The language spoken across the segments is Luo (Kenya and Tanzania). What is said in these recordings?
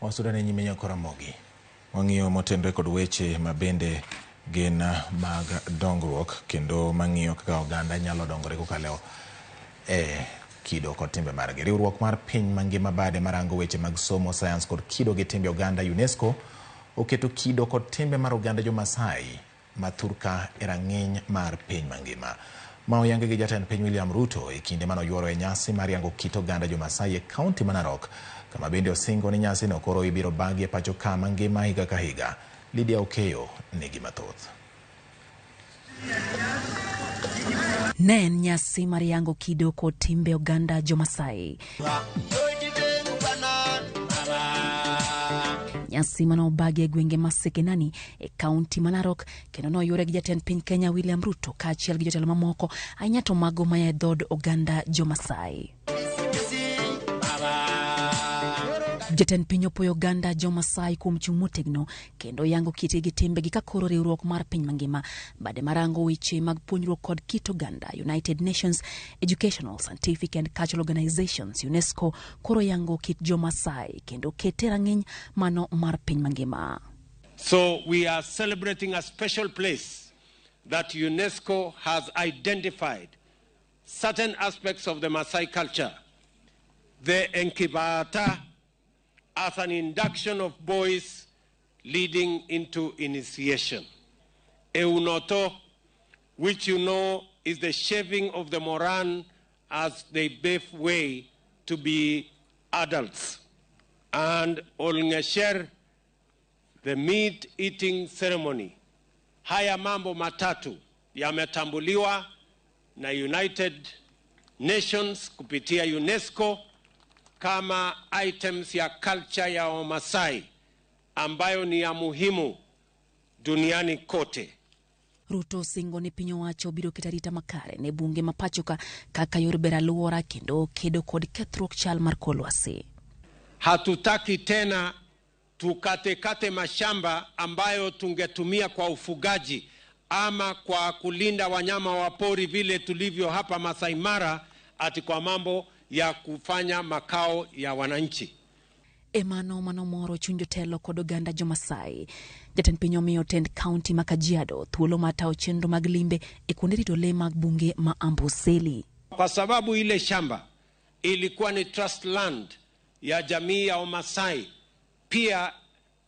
Wasudane nyime nyakora Ramogi. Wang'iyo motenore kod weche ma bende gin mag dongruok kendo mang'iyo kaka oganda nyalo dongore kokalo e kido kod timbe margi. Riwruok mar piny mangima bade marango weche mag somo, sayans kod kido gi timbe oganda UNESCO oketo kido kod timbe mar oganda jo-Masai ma thurka e rang'iny mar piny mangima. Ma oyangi gi jatend piny William Ruto e kinde mane oyuoro e nyasi mar yango kit oganda jo-Masai e kaunti ma Narok, kama bende osingo ni nyasino koro ibiro bagi e pacho ka mangima higa ka higa. Lydia Okeyo nigi mathoth. Ne en nyasi mar yango kido kod timbe oganda jo-Masai. Nyasi mane obagi e gwenge ma Sekenani e kaunti ma Narok kendo noyuore gi jatend piny Kenya William Ruto kaachiel gi jotelo mamoko ahinya to mago maya e dhood oganda jo-Masai. Jatend piny opuoyo oganda jo-Masai kuom chung' motegno kendo yango kitgi gi timbegi ka koro riwruok mar piny mangima bade marango weche mag puonjruok kod kit oganda United Nations Educational, Scientific and Cultural Organizations UNESCO koro yango kit jo-Masai kendo kete rang'iny mano mar piny mangima. So we are celebrating a special place that UNESCO has identified certain aspects of the Maasai culture. The Enkipaata as an induction of boys leading into initiation. Eunoto, which you know is the shaving of the moran as they pave way to be adults. And Olng'esher, the meat eating ceremony. Haya mambo matatu yametambuliwa na United Nations kupitia UNESCO kama items ya culture ya Wamasai ambayo ni ya muhimu duniani kote. Ruto osingo ni piny owacho biro keto arita makare ne bunge ma pacho ka kaka yor bero alwora kendo kedo kod kethruok chal mar kor lwasi. Hatutaki tena tukatekate mashamba ambayo tungetumia kwa ufugaji ama kwa kulinda wanyama wa pori vile tulivyo hapa Masai Mara, ati kwa mambo ya kufanya makao ya wananchi. E mano manomoro chuny jotelo kod oganda jo-Masai. Jatend piny omiyo tend kaunti ma Kajiado thuolo mar tayo chenro mag limbe e kuonde rito lee mag bunge ma Amboseli. Kwa sababu ile shamba ilikuwa ni trust land ya jamii ya Wamasai, pia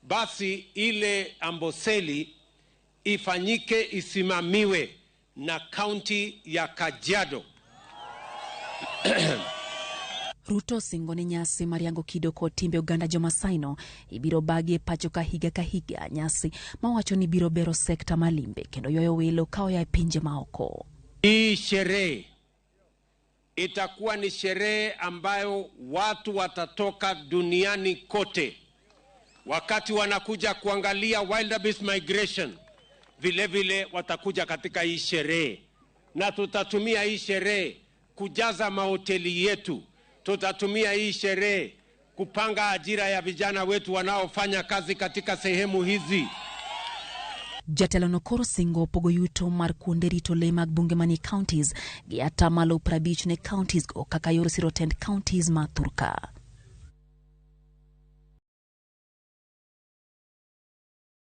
basi ile Amboseli ifanyike, isimamiwe na kaunti ya Kajiado. Ruto osingo ni nyasi mar yango kido kod timbe oganda jo-Masai no ibiro bagi e pacho ka higa ka higa, nyasi mawacho ni biro bero sekta mar limbe kendo ywayo welo ka oya e pinje maoko. Hii sherehe itakuwa ni sherehe ambayo watu watatoka duniani kote wakati wanakuja kuangalia wildebeest migration, vile vile watakuja katika hii sherehe, na tutatumia hii sherehe kujaza mahoteli yetu. Tutatumia hii sherehe kupanga ajira ya vijana wetu wanaofanya kazi katika sehemu hizi. Jatelo no koro singo pogo yuto mar kuonde rito lee mag bunge manie counties gi atamalo 50 ne counties go kaka yor siro tend counties ma thurka.